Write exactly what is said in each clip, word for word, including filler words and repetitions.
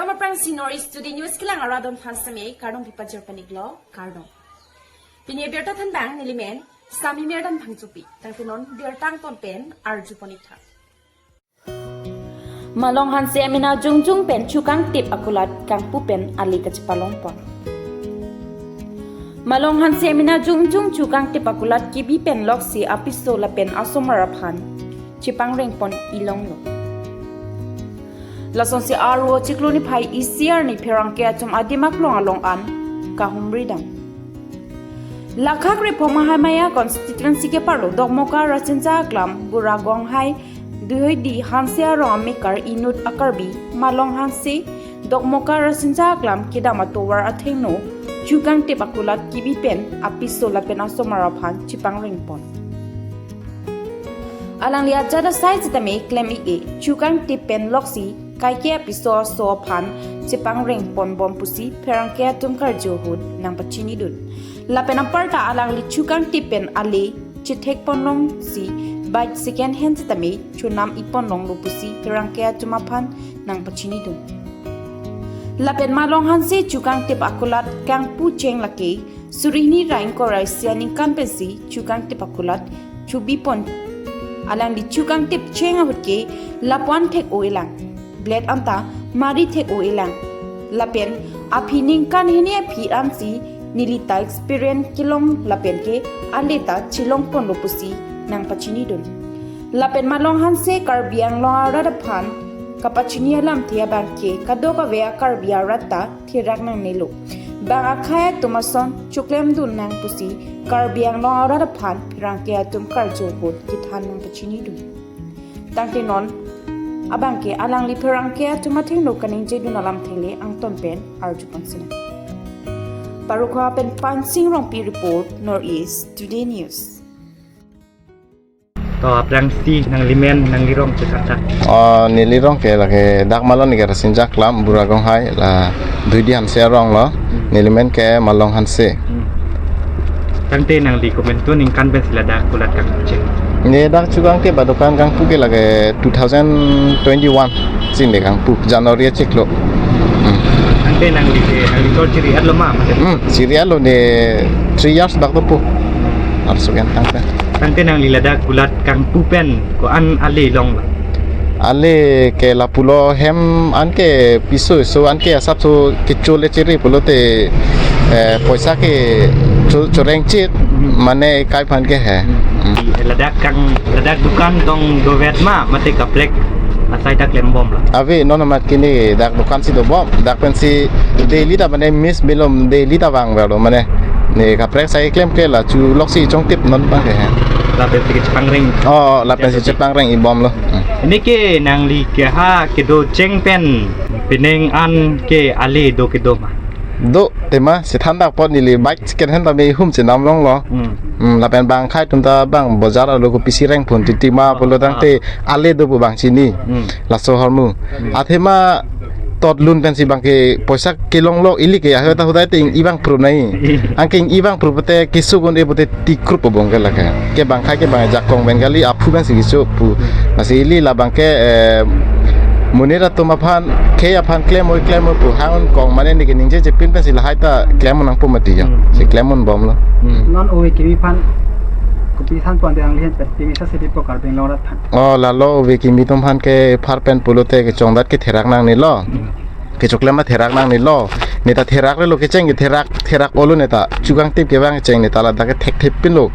Aphrangsi North East Today News kelang arat atum aphan seme kardom pipajor panik lo, kardom. Pini birta thanbang nelimen Sami Merdan Phangchopi. Tangte non birta angton pen arju pon ik tha. Malong Hanse amena jongjong pen chukangtip akulat kangpu pen ale kachepalong pon. Malong Hanse amena jongjong chukangtip akulat kebi pen loksi apiso lapen asomar aphan chepangreng pon ilong lo. Lasonsi Arvo chiklo niphai isi arni pherangke atum adim aklong along an kahumri dam. Lakha krepho Mahamaya constituency keparlo Dokmoka Rasinja Aklam Bura Gonghai Duhoidi Hanse arong amekar inut a-Karbi Malong Hanse Dokmoka Rasinja Aklam kedam atovar athengno chukangtip akulat kebi pen apiso lapen asomar aphan chepangreng pon. Alangli ajat asai sitame klem ik-e chukangtip pen loksi kaike apiso aso aphan chepangreng pon bom pusi pherangke atum karju ahut nangpachinidun. Lapen aparta alangli chukangtip pen ale chethek ponlongsi bike second hand sitame chonam ik ponlonglo pusi pherangke atum aphan nangpachinidun. Lapen Malong Hanse chukangtip akulat kangpu cheng lake suri hini ra ingkoi ra isi aningkan pensi chukangtip akulat chubi pon. Alangli chukangtip cheng ahut ke lapu-an thek-o-elang. Blade anta mari thek-o-elang. Lapen aphi ningkan hini aphi ansi neli ta experience kelong lapen ke ale ta chelong ponlo pusi nangpachinidun. Lapen Malong Hanse Karbi Anglong arat aphan kapachini alamthe abang ke kadokave a-Karbi arat ta therak nangnelo. Bang akhei atum ason choklemdun nang pusi Karbi Anglong arat aphan pherangke atum karju ahut kethan nangpachinidun. Tangte non abang ke alangli pherangke atum athengno kaningjedun alamthe le angton pen arju pon sinang. Parokhowa pen Pansing Rongpi report, North East Today News. To aphrangsi nanglimen nanglirong ke kata. Oh, nelirong ke lake dak Malong ni ke Rasinja Aklam Bura Gonghai la Duhoidi Hanse arong lo. Hmm. Nelimen ke Malong Hanse. Hmm. Tangte nangli komantu ningkan pensi ladak kulat kangpu cheng? Ne dak chukangtip adukan kangpu ke lake two thousand twenty-one sinde kangpu January achiklo. Hmm. Tangte nangli ke nangli chor chiri-etlo ma, mate? Hmm, chiri-etlo ne three years bak dopo. Arso ken tangte. Tangte nangli ladak kulat kangpu pen ko-an ale longlo? Ale ke lapulo hem anke piso so anke asapso kecho le chiri pulote, eh, poisa ke cho-, choreng chit mane kai aphan ke he. Hmm. Ladak kang, ladak dukan tong dovet ma, mate kaprek asai ta klem bomlo? Ave, non amat kini dak dukan si dobom, dak pensi daily ta mane miss belum daily ta vangverlo mane. Ne kaprek asai klem ke la chu loksi chongtip non abang ke he. Lapensi chepangreng. Oh, lapensi chepangreng ibomlo. Hmm. Neke nangli keha kedo cheng pen pining an ke ale do kedo ma? Do, tema si thandak apot neli bike second hand tame hum chenam longlo. Hmm. Hmm, lapen bang akhei atum ta bang bojar arlo kopisi rengphun titi ma pulo tangte ale do pu bang chini. Hmm. Laso ahormu. Hmm. Athema totlun pensi bang ke poisa kelonglo ili ke ahoi ta hudai te ing-i bang pru nai. Anke ing-i bang pru pute keso gun e pute tikrup abong ke lake. Ke bang akhei ke bang jakong Bengali aphu pensi keso pu. Lasi ili labang ke, eh, monit atum aphan, ke aphan klem oi klem oi pu hang-un kong mane neke ningje jepin pensi lahai ta klem nangpo mati ya. Hmm. Si klem-un bomlo. Hmm. Non ove kimi aphan kopi than ponte nanglihin pen pini sa sepi po Karbi Anglong arat aphan? Oh, lalo ove kimi atum aphan ke phar pen pulote kechongdat ketherak nangnelo. Hmm. Kechoklem atherak nangnelo. Neta therak relo kecheng ketherak, therak-olo neta. Chukangtip kevang kecheng neta ladak ke thekthepinlo.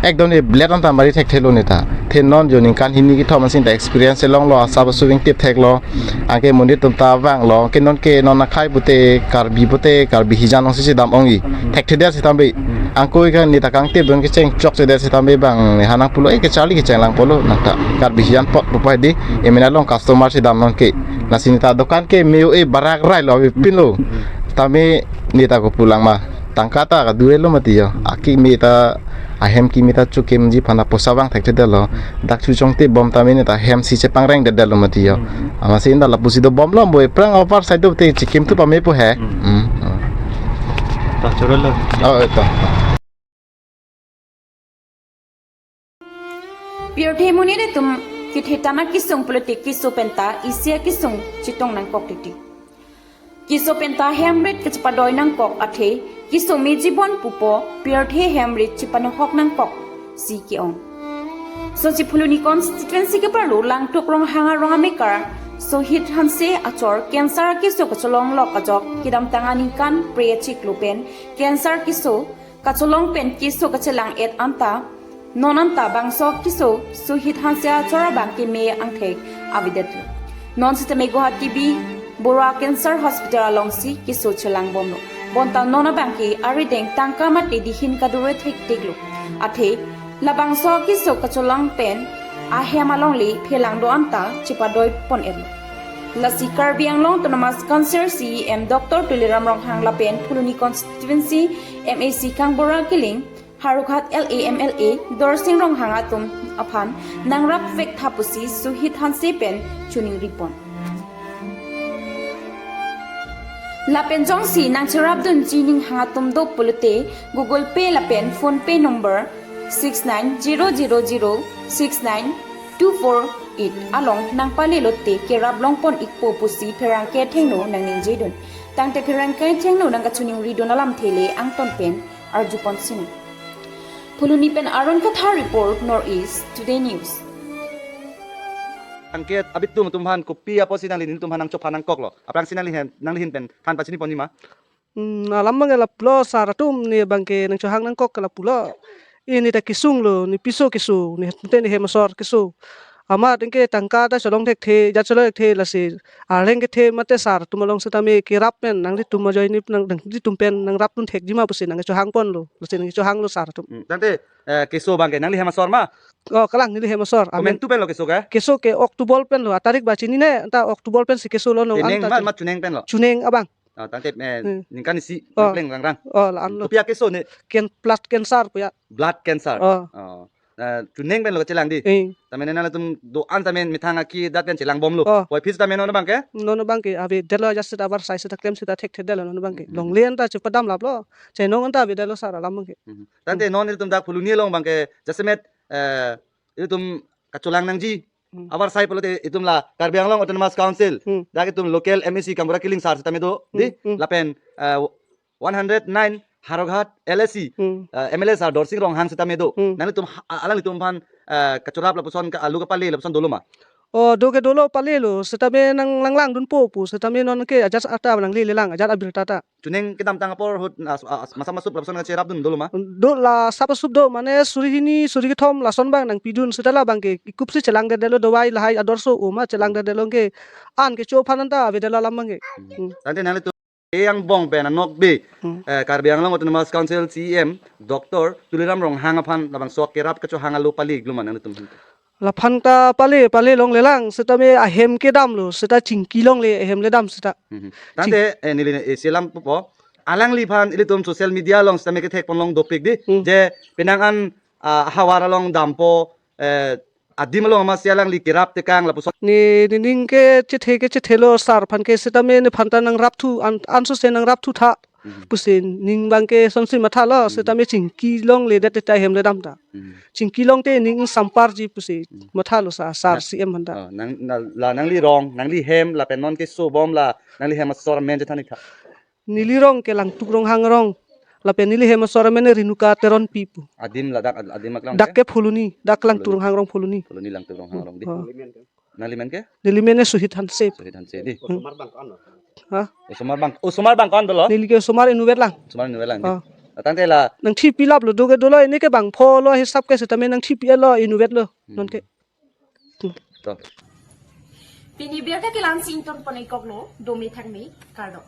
Ekdom ne blade anta mari thekthelo neta. The non jo ningkan hini kethom ansi ta experience longlo, asap asu vingtip theklo. Anke monit atum ta vanglo. Ke non ke non akhei pute Karbi pute Karbi hijan ongsi chedam ong-i. Thekthedet sitame. Angkoi kan neta kangtipdun kecheng chokchedet sitame bang ne hanang pulo, eh, kecharli kecheng lang pulo nangta. Karbi hijan apot pupai di, emena long customer chedam non ke. Lasi neta dukan ke me-o-e barak railo avepinlo. Tame neta kopulang ma. Tangka ta kadurelo mati ya. Aki meta ahem kimi ta chukimji aphan poisa vang thekthedetlo. Dak chuchongtip bom tame neta hem si chepangrengdetdetlo mati ya. Hmm. Amatsi inda lapusi dobomlo mo ephrang apar side te chikimthu pamepo he. Hmm. Hmm. To chorolo. Oh, to. Pirthe monit atum kethe tana kesung pulote keso penta isi akesung chetong nangkok titi. Keso penta hem rit kachepadoi nangkok athe keso mejibon pupo pirthe hem rit chepanohok nangkok si ke-ong. Sochi Phuloni constituency keparlo Langtuk Ronghang arong amekar Sohit Hanse achor cancer keso kacholong lok ajok kedamtang aningkan pre achiklo pen cancer keso kacholong pen keso kachelang-et anta non anta bangso keso Sohit Hanse achor abang keme angthek avedetlo. Non sitame Guwahati B Borua Cancer Hospital alongsi keso chelangbomlo. Bonta non abang ke arideng tangka mate dihin kadure thektheklo. Athe labangso keso kacholong pen ahem alongle phelang do anta chepadoi pon-etlo. Lasi Karbi Anglong Autonomous Council C E M Doctor Tuliram Ronghang lapen Phuloni constituency M A C Kangbura Killing, Howraghat L A M L A Dorsing Ronghang atum aphan nangrapvek tha pusi Sohit Hanse pen choningri pon. Lapen jongsi nangcherapdunji ninghang atum do pulote Google Pay lapen PhonePe number six nine zero zero zero six nine two four eight along nangpalelote kerap longpon-ikpo pusi pherangke athengno nangningjedun. Tangte pherangke athengno nangkachoningridun alamthe le angton pen arjupon sinang. Phuloni pen Aaron Kathar report, North East Today News. Angke abitum atum aphan kopi apotsi nangli nelitum aphan nangchopha nangkoklo? Aphrangsi nangli hem, nangli ahin pen than pachini ponji ma? Hmm, alam abang ke lapulo sar atum, ne abang ke nangchohang nangkok ke lapulo. Ini ta kesung lo, ne piso keso, ne het ne hem asor keso. Amat anke tangka ta cholong thekthe, jat cholong thekthe, lasi arleng kethe mate sar atum along sitame kerap pen nanglitum ajoine nang, nanglitum pen nangrapdun thekji ma pusi nangchohang ponlo, lasi nangchohanglo sar atum. Hmm, tangte, eh, keso abang ke nangli hem asor ma? Oh, kalang neli hem asor. Amen. Komantu pen lo keso ke? Keso ke October pen lo, atarik ba chinine, anta October pensi keso lo nong. Chuneng anta ma, chun- ma chuneng pen lo? Chuneng abang. Ah, tangte, eh, hmm, ningkan isi, oh, nangpleng rangrang. Oh, la-an lo. Kopi akeso ne? Ken, blood cancer pu ya. Blood cancer. Oh. Oh. Eh, chuneng pen lo kachelang di. Eh. Tame nanglitum do-an tame methang akedat pen chelangbomlo. Oh. Puvoiphit tame non abang ke? Non abang ke avedetlo, ajat seta avarsai seta klem seta thekthedetlo non abang ke. Hmm. Longle anta chepadamlaplo. Chenong anta avedetlo sar alam abang ke. Hmm. Tangte non ilitum dak Phuloni along abang ke jasemet, eh, ilitum kacholang nangji. Hmm. Avarsai pulote itum la Karbi Anglong Autonomous Council. Hmm. Dak itum local M A C Kangbura Killing sar sitame do, di, hmm, hmm, lapen, eh, one hundred nine Howraghat L A C, hmm, eh, M L A sar Dorsing Ronghang sitame do. Hmm. Nanglitum ha-, a-, alanglitum aphan, eh, kachorap lapuson ke alu kapale lapuson dolo ma? Oh, do ke dolo, palelo, sitame nang langlangdunpo pu, sitame non ke ajat ata nanglelelang, ajat abirta ta. Chuneng kedamtang apor ahut as-, as-, masap masup lapuson kacherapdun dolo ma? Do, la sap asup do, mane suri hini, suri kethom lason abang nangpidun, seta la abang ke ikupsi chelangdedetlo, dawai lahai ador so-o ma chelangdedetlo ke, an kecho aphan anta avedetlo alam abang ke. Hmm. Hmm. Tangte nanglitum angbong pen anokbe, hmm, eh, Karbi Anglong Autonomous Council C E M Doctor Tuliram Ronghang aphan labangso kerap kachohang alo pale-iklo ma nanglitum? Laphan ta pale, pale longlelang, sitame ahem kedamlo, seta chingki longle ahem le dam seta. Mhm. Tangte, eh, neli, eh, selam pupo. Alangliphan ilitum social media along sitame kethek ponlong dopik di. Hmm. Je penang an, ah, havar along dampo, eh, adim along amatsi alangli kerap tekang lapuson. Ne, nening ke chethe ke chethelo sar aphan ke sitame nephan ta nangrapthu an, ansose nangrapthu tha. Mhm. Pusi ning abang ke sonsi mathalo, mhm, sitame chingki longledet ta ahem le dam ta. Mhm. Chingki longte ning samparji pusi, mhm, mathalo sa, sar, na-, C M aphan ta. Oh, nang, na, la nangli rong, nangli hem, lapen non kesobom la, nangli hem asor amen chethan-ik tha. Neli rong ke Langtuk Ronghang arong. Lapen neli hem asor amen Renuka Teronpi pu. Adim ladak, ad-, adim aklang dak ke? Ke Phuloni, dak Langtuk Phuloni. Ronghang arong Phuloni. Phuloni Langtuk Ronghang arong di. Oh. Nangli men ke? Neli men Sohit Hanse. Sohit Hanse di. Hmm. Osomar abang ko-an lo? Ha? Osomar abang, osomar abang ko-an lo? Neli ke osomar inutvet lang. Osomar inutvet lang di. Oh. Tangte la nangthipilaplo, do ke dolo, ini ke bangpho lo hisap ke sitame nangthipi-etlo, inutvetlo. Hmm. Non ke. Hmm. To. Pini abirta ke la-ansi ingtonpon-ikkoklo, dome thakme, kardom.